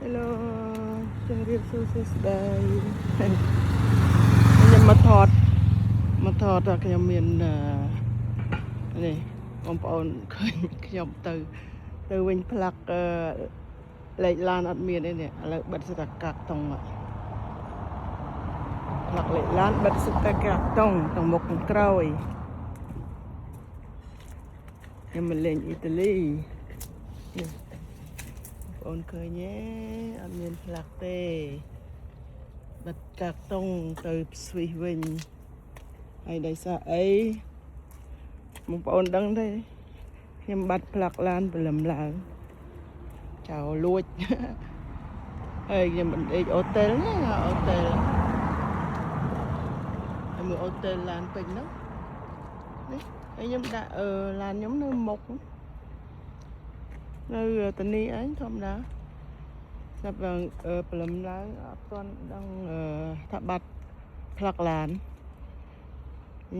Hello ជំរាបសួរសួស្តីខ្ញុំមកថតមកថតថាខ្ញុំមានអឺនេះបងប្អូនឃើញខ្ញុំទៅទៅវិញផ្លាកអឺលេខឡានអត់មានទេនេះឥឡូវបិទសិតតែកាក់តុងផ្លាកលេខឡានបិទសិតតែកាក់តុងទាំងមុខទាំងក្រោយខ្ញុំមកលេងអ៊ីតាលីនេះបងប្អូនឃើញទេអត់មានផ្លាកទេ បិទកាក់តុងទៅស្វីសវិញហើយដោយសារអីបងប្អូនដឹងទេខ្ញុំបាត់ផ្លាកឡានព្រលឹមឡើងចោលលួច ហើយខ្ញុំបណ្ដេកអូតែលណាអូតែលហើយមើលអូតែលឡានពេញហ្នឹងនេះហើយខ្ញុំដាក់អឺឡានខ្ញុំនៅមុខនៅតានីឯងធម្មតាស្រាប់តែអឺព្រលឹមឡើងអត់ទាន់ដឹងអឺថាបាត់ផ្លាកឡាន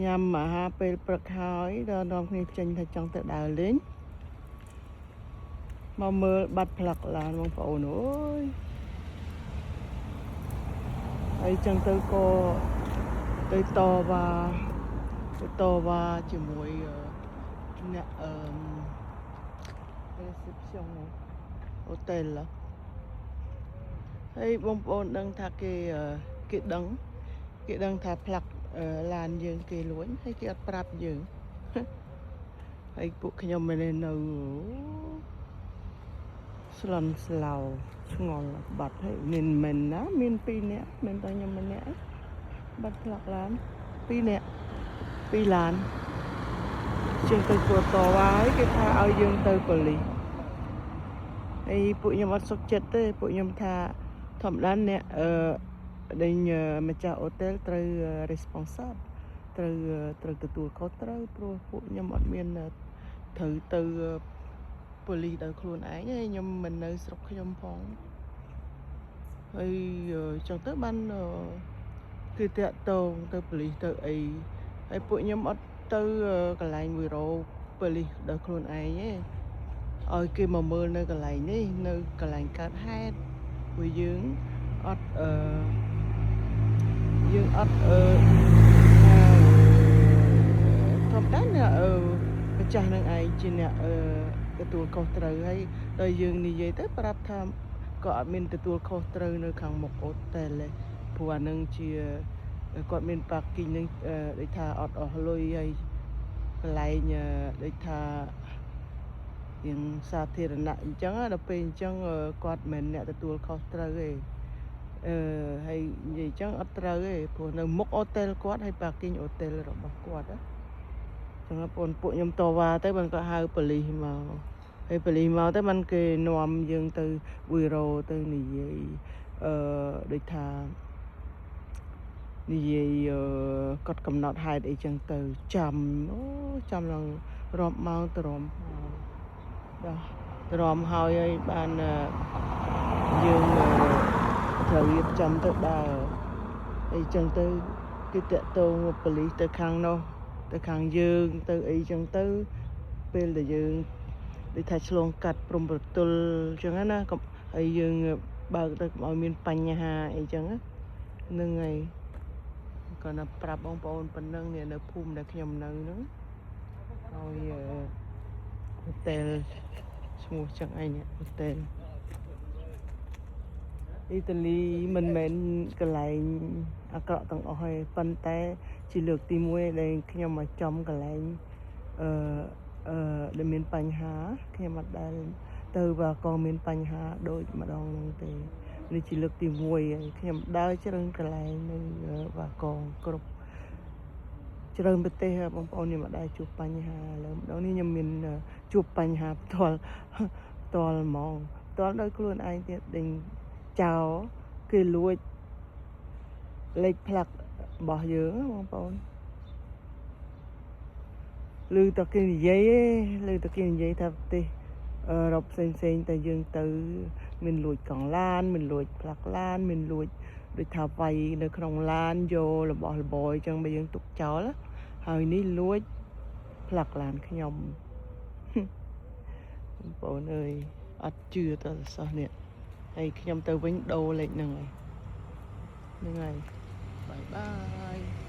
ញ៉ាំអាហារពេលព្រឹកហើយដល់នាំគ្នាចេញថាចង់ទៅដើរលេងមកមើលបាត់ផ្លាកឡានបងប្អូនអើយហើយចឹងទៅក៏ទៅតវ៉ាទៅតវ៉ាជាមួយអឺអ្នកអឺ reception អូតែលហើយបងប្អូនដឹងថាគេអឺគេដឹងគេដឹងថាផ្លាកអឺឡានយើងគេលួចហើយគេអត់ប្រាប់យើង ហើយពួកខ្ញុំមិននៅស្លន់ស្លោឆ្ងល់បាត់ហើយមានមិនណាមាន2នាក់មិនតែខ្ញុំម្នាក់ឯងបាត់ផ្លាកឡាន2នាក់2ឡានជាងទៅគួរតវ៉ាហើយគេថាឲ្យយើងទៅប៉ូលីសហើយពួកខ្ញុំអត់សុខចិត្តទេពួកខ្ញុំថាធម្មតាអ្នកអឺដេញម្ចាស់អូតែលត្រូវ responsible ត្រូវត្រូវទទួលខុសត្រូវព្រោះពួកខ្ញុំអត់មានត្រូវទៅប៉ូលីសដោយខ្លួនឯងហើយខ្ញុំមិននៅស្រុកខ្ញុំផងហើយចឹងទៅបានគឺតាក់ទងទៅប៉ូលីសទៅអីហើយពួកខ្ញុំអត់ទៅកន្លែងប៊ីរ៉ូប៉ូលីសដោយខ្លួនឯងទេឲ្យគេមកមើលនៅកន្លែងនេះនៅកន្លែងកើតហេតុព្រោះយើងអត់អឺយើងអត់អឺធម្មតាអ្នកអឺម្ចាស់នឹងឯងជាអ្នកអឺទទួលខុសត្រូវហើយដល់យើងនិយាយទៅប្រាប់ថាក៏អត់មានទទួលខុសត្រូវនៅខាងមុខអូតែលទេព្រោះអានឹងជាគាត់មាន parking នឹងដូចថាអត់អស់លុយហើយកន្លែងដូចថារៀងសាធារណៈអញ្ចឹងដល់ពេលអញ្ចឹងគាត់មិនមែនអ្នកទទួលខុសត្រូវទេអឺហើយនិយាយអញ្ចឹងអត់ត្រូវទេព្រោះនៅមុខអូតែលគាត់ហើយ parking អូតែលរបស់គាត់ណាចឹងបងពួកខ្ញុំតវ៉ាទៅបានគាត់ហៅប៉ូលីសមកហើយប៉ូលីសមកទៅបានគេនាំយើងទៅប៊ុយរ៉ូទៅនិយាយអឺដូចថានិយាយគាត់កំណត់ហេតុអីចឹងទៅចាំអូចាំឡើងរាប់ម៉ោងទៅរំដល់ទៅរំហើយហើយបានយើងត្រូវរៀបចំទៅដើរអីចឹងទៅគេតាក់ទងមកប៉ូលីសទៅខាងនោះទៅខាងយើងទៅអីចឹងទៅពេលដែលយើងដូចថាឆ្លងកាត់ព្រំប្រទល់ចឹងណាកុំហើយយើងបើកទៅកុំឲ្យមានបញ្ហាអីចឹងហ្នឹងហើយគាត់ណាប្រាប់បងប្អូនប៉ុណ្ណឹងនេះនៅភូមិដែលខ្ញុំនៅហ្នឹងហើយហូតែលឈ្មោះចឹងឯងហូតែលអ៊ីតាលីមិនមែនកន្លែងអាក្រក់ទាំងអស់ទេប៉ុន្តែជាលើកទី1ដែលខ្ញុំមកចំកន្លែងអឺអឺដែលមានបញ្ហាខ្ញុំអត់ដែលទៅបើក៏មានបញ្ហាដូចម្ដងហ្នឹងទេនេះជាលើកទី1ហើយខ្ញុំដើរច្រើនកន្លែងនៅបាកងគ្រប់ច្រើនប្រទេសបងប្អូនខ្ញុំអត់ដែលជួបបញ្ហាឥឡូវម្ដងនេះខ្ញុំមានជួបបញ្ហាផ្ទាល់ផ្ទាល់ហ្មងផ្ទាល់ដោយខ្លួនឯងទៀតដេញចោលគេលួចលេខផ្លាករបស់យើងបងប្អូនឮតែគេនិយាយឯងឮតែគេនិយាយថាប្រទេសអឺរ៉ុបផ្សេងផ្សេងតែយើងទៅមានលួចកង់ឡានមានលួចផ្លាកឡានមានលួចដូចថាវាយនៅក្នុងឡានយករបស់របរអញ្ចឹងបើយើងទុកចោលហើយនេះលួចផ្លាកឡានខ្ញុំបងប្អូនអើយអត់ជឿតសោះនេះ។ ហើយខ្ញុំទៅវិញដូរលេខហ្នឹងហើយហ្នឹងហើយ bye bye.